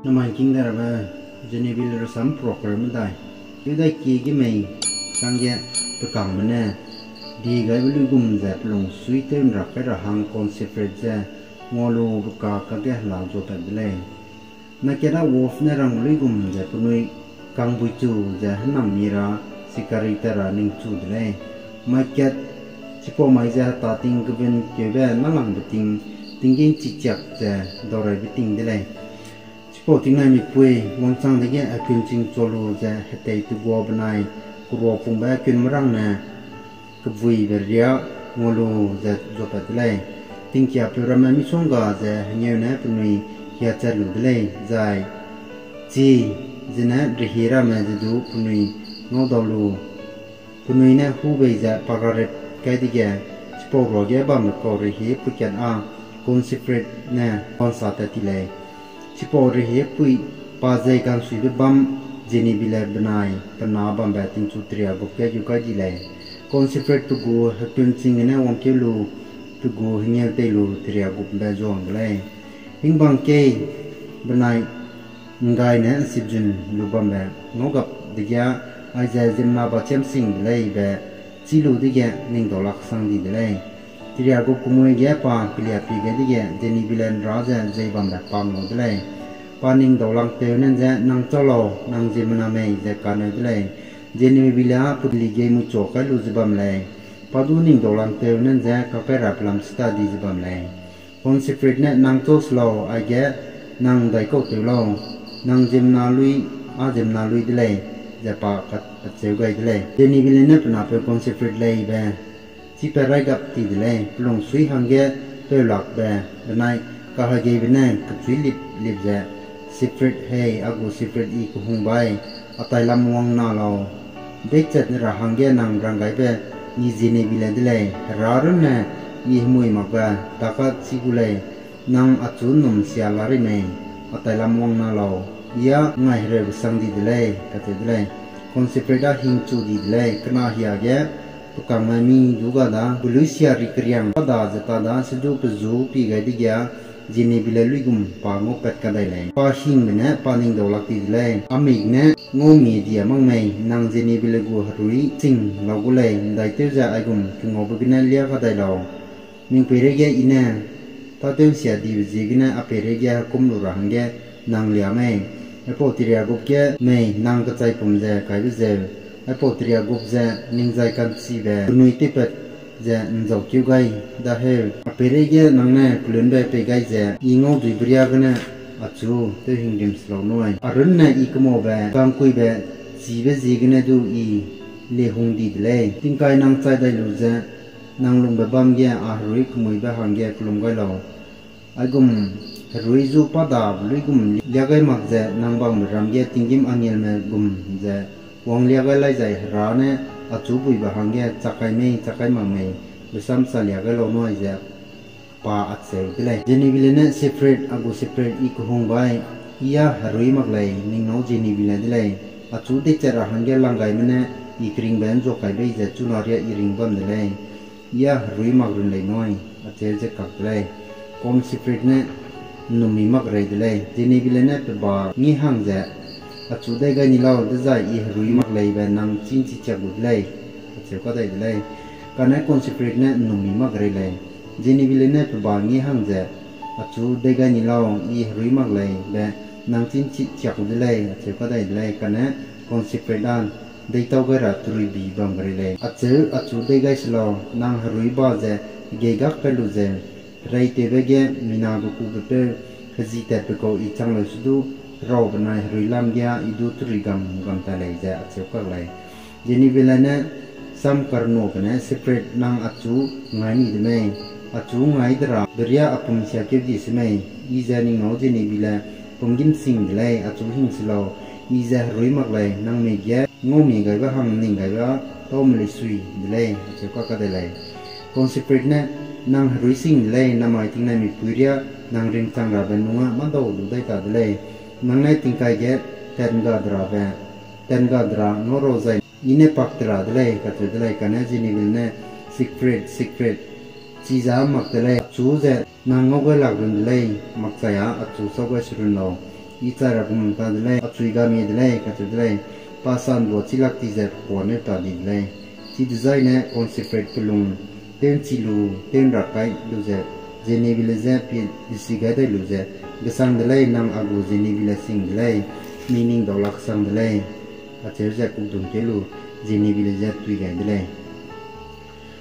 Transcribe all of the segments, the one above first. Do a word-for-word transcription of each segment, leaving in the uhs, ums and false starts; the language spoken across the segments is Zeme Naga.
Namai king darabe Genevieve rasam program medai. Keu dai kie ge mei, changge pekangme ne, di gaibe luigum ze pelung sui tew nrak kai ra hang Conchefrid ze, ngua lu beka kage hela zuapat de lei. Nakeda Wolf ne rang luigum ze penui kangbuichu ze hênam mi ra sikari ta ra ningchu de lei. Mai kat chipau mai ze heta ting kevin keube nâlangbe ting, tinggîm chichiak ze dauraibe ting de lei. Chipau tingnai mipui wangchang dege hekunching chua lu ze hetei tegua benai keruapungbe hekunmerângne kebuibe riâ ngua lu ze zuapat de lei. Tingkiapeu ramme misongga ze hengeu ne penui hiachat lu de lei, zai chi zene rehie ramme ze du penui ngaudau lu, penui ne hû bei ze pa garep kai dege, chipau ruage bambe kau rehie puikat â Conchefrid ne hansa tat ti lei. Chipau rehie pui pa zei ka'nsuibe bâm Genevieve benai pe na bambe tingchu teria gup ge gu kai di lei. Conchefrid pe gu hekunching gene wangkeu lu, pe gu hengeu tei lu teria gupbe zuang de lei. Hingbang kei benai ’nggaine ’nsipzun lu bambe ngaugap dege, aize ziemmena ba chiam sing de lei be chî lu dege ning daulak sang di de lei. Teria gup kemui ge pa keliapie gai dege Genevieve ’nrâ ze zei bambe pa ngau de lei. Pa ning daulangtew nen ze nang chau lau, nang ziemmena mei ze kaneu de lei. Genevieve â putli gei muichua kai lu ze bam lei. Pa du ning daulangtew nen ze kakai ra pelam sita di ze bam lei. Conchefrid ne nang chau se lau, aige nang daikau tew lau, nang ziemmena lui, â ziemmena lui de lei, ze pa kacheu gai de lei. Genevieve ne pe napeu Conchefrid leibe chîpat raigap ti de lei, pelung sui hangge peulakbe benai kahageibe ne kechui lip lip ze, Chefrid hei, a gu Chefrid, I kehungbai, a tailam wang na lau. Deichat ra hangge nang ranggaibe I Genevieve de lei, Hera runne I hemui makbe daka chî gu lei, nang achu ’nnum sia la ri mei, a tailam wang na lau, I â ngai hereube sang di de lei, kacheu de lei. Conchefrid â hingchu di de lei, kena hiage pekangme mi du ga da, pelui sia ri keriang pa da ze ta da, sedu pe zu pie gai dege, Genevieve luigum pa ngaupat kadai lei. Pa hingbe ne pa ning daulak ti de lei, a mik ne ngaumie dia mak mei, nang Genevieve gu herui sing lau gu lei, ’ndaitew ze aigum kengaube gene lia kadai lau. Ning peireige I ne tâtew ’nsia dibe ziegene a peireige hekum lu ra hangge nang lia mei. Aipau teria gup ge mei nang kechaipum ze kaibe zeu, aipau teria gup ze ning zai ka'nchibe penui tewpat ze ’nzaukeu gai da heu. A peireige nang ne kelunbe pei gai ze I ngauduibe riâ gene achu tewhingrim se lau nui. A runne I kemaube ka'ngkuibe chibe ziegene du I liehung di de lei. Tingkai nang chai dai lu ze nang lungbe bâm ge a herui kemuibe hangge kellum gai lau. Aigum herui zu pa dabe luigum lia gai mak ze nang bangbe ram ge tinggîm angelme gum ze wanglia gai lai zai Hera ne achu buibe hangge chak kai mei chak kai mak mei besam salia gai lau nui ze pa acheu de lei. Genevieve ne Chefrid, a gu Chefrid, I kehungbai, I â herui mak lei, ning nâu Genevieve de lei. Achu deichat ra hangge langgaime ne I keringbe ’nzua kai bei ze chuna riâ I ring bam de lei. I â herui mak run lei nui, acheu ze kak de lei. Conchefrid ne ’nnummi mak rei de lei. Genevieve ne pe ba ngî hang ze, achu dei gai ni lau dezai I herui mak lei be nang chî ’nchi chiak gu de lei, acheu kadai de lei. Kane Conchefrid ne ’nnummi mak rei lei. Genevieve ne pe ba ngî hang ze, achu dei gai ni lau, I herui mak lei be nang chî ’nchi chiak gu de lei, acheu kadai de lei. Kane Conchefrid â deitau gai ra teruibi bam rei lei. Acheu, achu dei gai se lau, nang herui ba ze hegeigakpat lu ze, reitewbe ge mina gekupe peu, hezitatbe kau I chang leu sedu, heraube nai herui lam ge â I du terui gam gam ta lei ze acheu kak lei. Genevieve ne sam karnuabe ne, Chefrid, nang achu ngai ni de mei, achu ngai de ra beriâ a pum siakeu di se mei, I ze ning nâu Genevieve pumgîm sing de lei, achu hing se lau, I ze herui mak lei, nang mei ge ngaumie gaibe hang ning gaibe â tau meleisui de lei, acheu kak kadai lei. Conchefrid ne, nang herui sing de lei, namai tingnai mipui riâ nang ringchang rabe nung â mâdau du dai ta de lei. Nang ne tingkai ge tat ’ngga de rabe, tat ’ngga de ra ngau rau zai I ne pak de ra de lei, kacheu de lei. Kane Genevieve ne, Chefrid, Chefrid, chize mak de lei, achu ze nang ngau gai lak run de lei, makchai â achu sau gai serun lau. I chai ra gum ta de lei, a chui ga mie de lei, kacheu de lei. Pa sanduâ chilak ti ze pekuâ neu ta di de lei. Chidezaine consecrate pelung tew'nchi lu, tew'nra kai lu ze, Jenebile je pie desi gai dai lu ze, gesang de lei, nang a gu Jenebile sing de lei, mi ning dau lak sang de lei, acheu ze kukdung keu lu, Jenebile je tui gai de lei.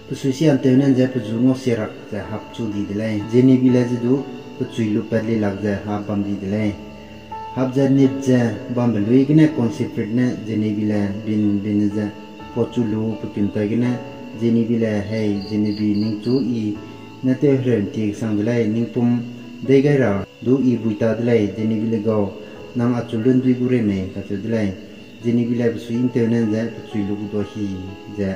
Pe suisia ’ntew ne ze pe ju ngau sia rak ze hap chu di de lei. Jenebile je du pe chui lu pat li lak ze hap bam di de lei. Hap ze nit ze bambe lui gene consecrate ne Jenebile bin bin ze puachu lu pe kuntai gene Jenebile, hei Jenebi, ningchu I ne tewhereu ’ntie kesang de lei, ning pum dei gai ra du I bui ta de lei, Jenebile gau, nang achu lun dui gu rei mei, kacheu de lei. Jenebile pe sui ’ntew ne ze pe chui lu kedua hi ze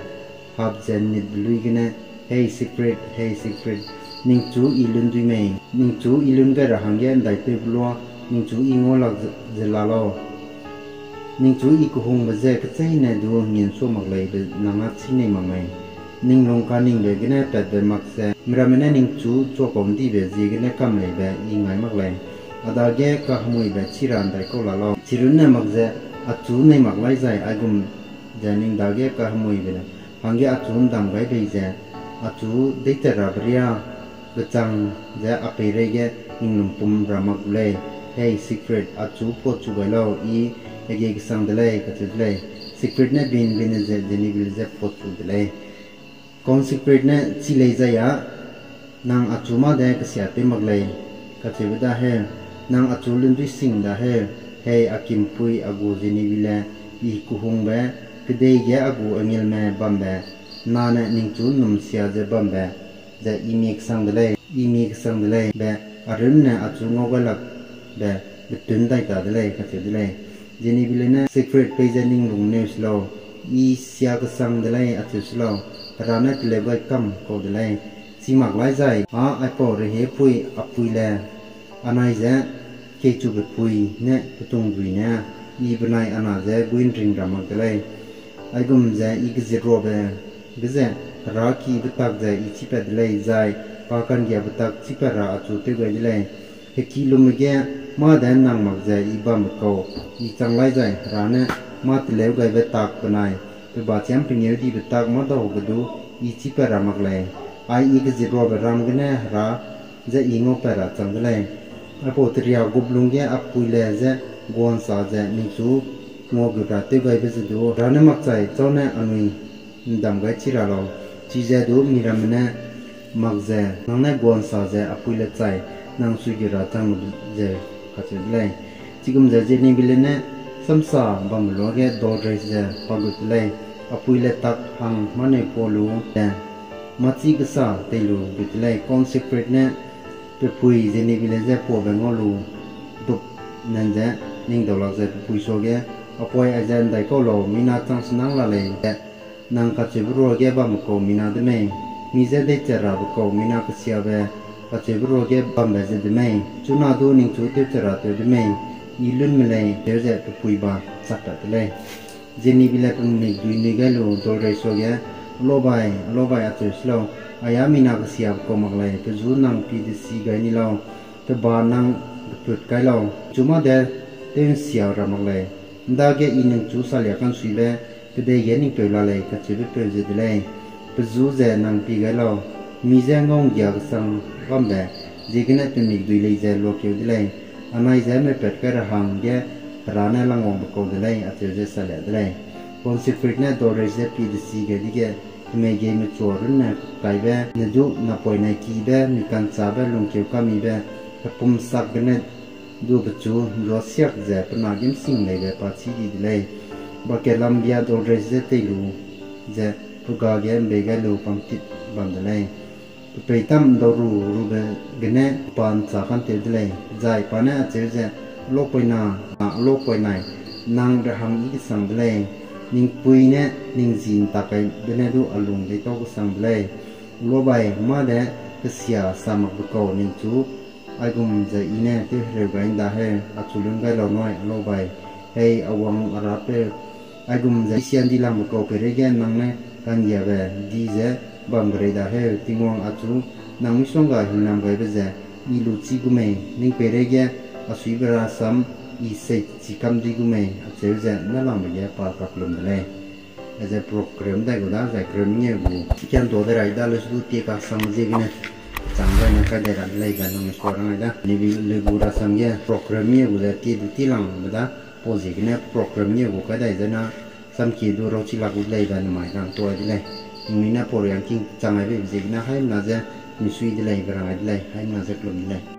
hap ze nitbe lui gene, hei secret, hei secret, ningchu I lun dui mei, ningchu I lun gai ra hangge ’ndaitewbe lua, ningchu I ngau lak ze, ze la lau. Ningchu I kehungbe je kecheîne du ngin sua mak lei be nang â chî nei mak mei. Ning lung kaningbe gene patbe mak ze, miramme ne ningchu chuakau ’ndibe ziegene kam lei be I ngai mak lei. A dage kahemuibe chî ra ’ndaikau la lau. Chirunne mak ze, achu nei mak lai zai aigum ze ning dage kahemuibe hangge achu ’ndam gai bei ze, achu deitat rabe riâ bechang ze a peireige ning lumpum ra mak gu lei. Hei secret, achu puachu gai lau, I hege kesang de lei, kacheu de lei. Secret ne bin bin ze Jenebile je puachu de lei. Consecrate ne chi lei zai â, nang achu mâ de kesia tew mak lei, kacheube da heu, nang achu lun dui sing da heu, hei a kimpui a gu Jenebile, I kehungbe, kedei ge a gu angelme bambe, nane ningchu ’nnumsia ze bambe, ze I mie kesang de lei, I mie kesang de lei be, a runne achu ngau gai lak be, betun dai ta de lei, kacheu de lei. Jenebile ne secret peize ning lung neu se lau, I sia kesang de lei, acheu se lau, Hera ne teleu gai kam kau de lei. Chi mak lai zai â aipau rehiepui a pui le, anai ze keichube pui ne petungdui ne, I benai ana je guî ’nring ra mak de lei. Aigum ze I kezit ruabe ge ze, Hera ki betak ze I chîpat de lei, zai pa ka'nggiabe tak chîpat ra achu tew gai de lei. Heki lumme ge mâ de ’nnang mak ze I bambe kau, I chang lai zai Hera ne mâ teleu gaibe tak benai pe bachiam pengêudibe tak mâdau ge du I chîpat ra mak lei. Ai I kezit ruabe ram gene Hera je I ngaupat ra chang de lei. Aipau teria gup lungge a pui le je gua'nsa ze ningchu nguagut ra tewgaibe ze du Hera ne makchai châu ne anui ’ndam gai chi ra lau. Chize du miramme ne mak ze nang ne gua'nsa ze a pui le chai nang suigut ra chang lu zeu, kacheu de lei. Chigum ze Jenebile ne samsa bambe luage dolrei ze pa gut de lei. A pui le tak hang mâ neu pua lu ze mâchî kesa tei lu gut de lei. Consecrate ne pe pui Jenebile je puabe ngau lu dup nen ze ning dau lak ze pe pui suage, a pui aize ’ndaikau lau, mina chang senang la lei ze, nang kacheube ruage bambe kau mina de mei, mi je deiche rabe kau mina kesiabe kacheube ruage bambe ze de mei, chuna du ningchu tewche ra tew de mei, I lunme lei, cheu ze pe pui ba chakpat de lei. Jenebile pe mikdui nui gai lu dolrei suage, Alobai, alobai, acheu se lau, aia mina kesiabe kau mak lei, pe ju nang pie desi gai ni lau, pe ba nang geput kai lau, chu mâ de tew'nsia ra mak lei. ’Ndage I ningchu salia ka'nsuibe, kedei ge ning peu la lei, kacheube peu ze de lei. Pe ju ze nang pie gai lau, mi je ngau ’nggia kesang bambe, ziegene pe mikdui lei ze luakeu de lei. Anai ze meupat kai ra hangge Hera ne langwangbe kau de lei, acheu ze salia de lei. Consecrate ne dolrei ze pie desi gai dege, kemei gei mechua runne kaibe ne du napoine kibe, mi ka'nchâbe, lungkeu kamibe, hepum sak gene du pechu ’nruasiak ze pe na gîmsing leibe pa chî di de lei. Baketlam bia dolrei ze tei lu ze pe ga ge ’mbei gai lu pamtit bam de lei. Pe peitam ’ndauru'rube gene pa ’nchâ ka'nteu de lei, zai pa ne acheu ze, Alopoina, a, alopoinai, nang rehang yi kesang de lei, ning pui ne ning ji ’ntak kaibe ne du a lung deitau kesang de lei. Alobai, mâ de kesia sa makbe kau ningchu aigum ze I ne tewhereu gai ’nda heu, achu lun gai lau nui, alobai. Hei a wang a rapeu, aigum ze I siandilangbe kau peireige nang ne ka'nggiabe di ze bam gerei da heu, Tingwang achu nang misongga hingnam gaibe ze I lu chî gu mei, ning peireige a suibe rasam I sei chikam di gu mei acheu ze nâlangbe ge pa kakellum de lei. Aize program dai gu da, zai kereu mengeu gu kiantua de rai da leu su du tie kaksangbe ziegene, chang zaine kai dai ra de lei be nangnui sua rang ai da. Nibi leu gu rasam ge program mengeu gu ze tie du tie langbe da, pau ziegene program mengeu gu kai dai zena, samkie du rauchi lak gu de lei be namai rang tuai de lei. Ningnui ne pau riangking chang ai beibe ziegene haimena ze misui de lei be rang ai de lei, haimena ze kellum de lei.